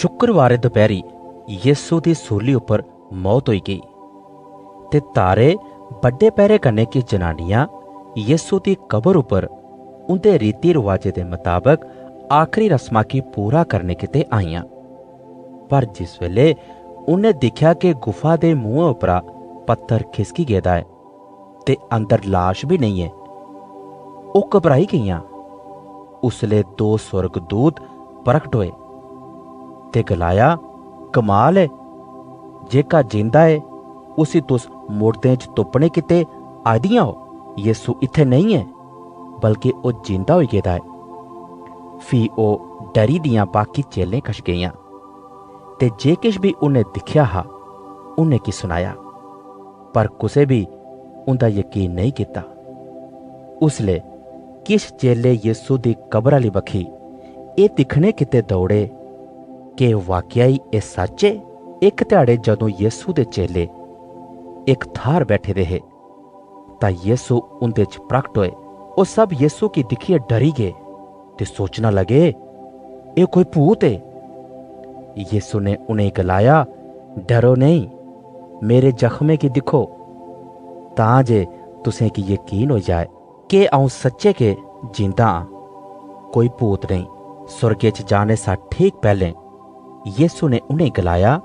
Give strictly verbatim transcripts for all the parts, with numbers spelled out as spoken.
शुक्रवारें दपैह्री यीशु दी सूली उप्पर मौत होई गेई ते तारे बड्डे पैह्रे कन्नै किश जनानियां यीशु दी कबर उप्पर उं'दे रीति रवाजें दे मताबक आखरी रस्मा गी पूरा करने गितै आइयां। पर जिस बेले उ'नें दिक्खेआ कि गुफा दे मुंहै उप्परा पत्थर खिसकी गेदा ऐ ते अंदर लाश बी नेईं ऐ, ओह् घबराई गेइयां। उसलै दो सुर्गदूत प्रकट होए ते गलाया, "कमाल ऐ, जेह्का जिंदा ऐ, उसी तुस मुर्दें च तुप्पने गितै आए दियां ओ। यीशु इत्थै नेईं ऐ, बल्के ओह् जिंदा होई गेदा ऐ।" फ्ही ओह् डरी दियां बाकी चेलें कश गेइयां ते जे किश बी उ'नें दिक्खेआ हा, उ'नेंगी सनाया। पर कुसै बी उं'दा यकीन नेईं कीता। उसलै किश चेले यीशु दी कबर आह्ली बक्खी एह् दिक्खने गितै दौड़े, "केह् वाकया ई एह् सच्च ऐ?" इक ध्याड़े जदूं यीशु दे चेले इक थाह्र बैठे दे हे, तां यीशु उं'दे च प्रकट होए। ओह् सब यीशु गी दिक्खियै डरी गे ते सोचना लगे, "एह् कोई भूत ऐ।" यीशु ने उ'नेंगी गलाया, "डरो नेईं, मेरे जख्में गी दिक्खो, तां जे तुसेंगी यकीन होई जाए कि अ'ऊं सच्चें गै जींदा आं, कोई भूत नेईं।" सुर्गे च जाने शा ठीक पैह्लें यीशु ने उ'नेंगी गलाया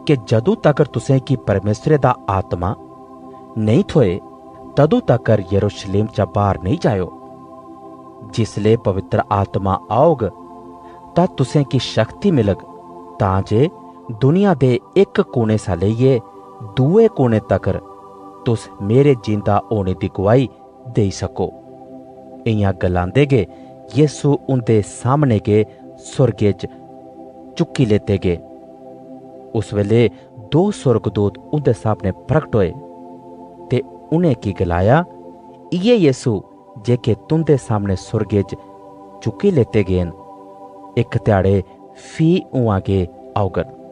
कि जदूं तकर तुसेंगी परमेश्वरै दा आत्मा नेईं थ्होए, तदूं तकर यरूशलेम चा बाह्र नेईं जाएओ। जिसलै पवित्र आत्मा औग, तां तुसेंगी शक्ति मिलग, तां जे दुनिया दे इक कोने शा लेइयै दूए कोने तकर तुस मेरे जिंदा होने दी गुआही देई सको। इ'यां गलांदे गै यीशु उं'दे सामने गै सुर्गे च चुक्की लेते गे। उस बेले दो सुर्गदूत उं'दे सामने प्रकट होए ते उ'नेंगी गलाया, "इ'यै यीशु जेह्के तुं'दे सामने सुर्गे च चुक्की लेते गे न, इक ध्याड़े फ्ही उ'आं गै औगन।"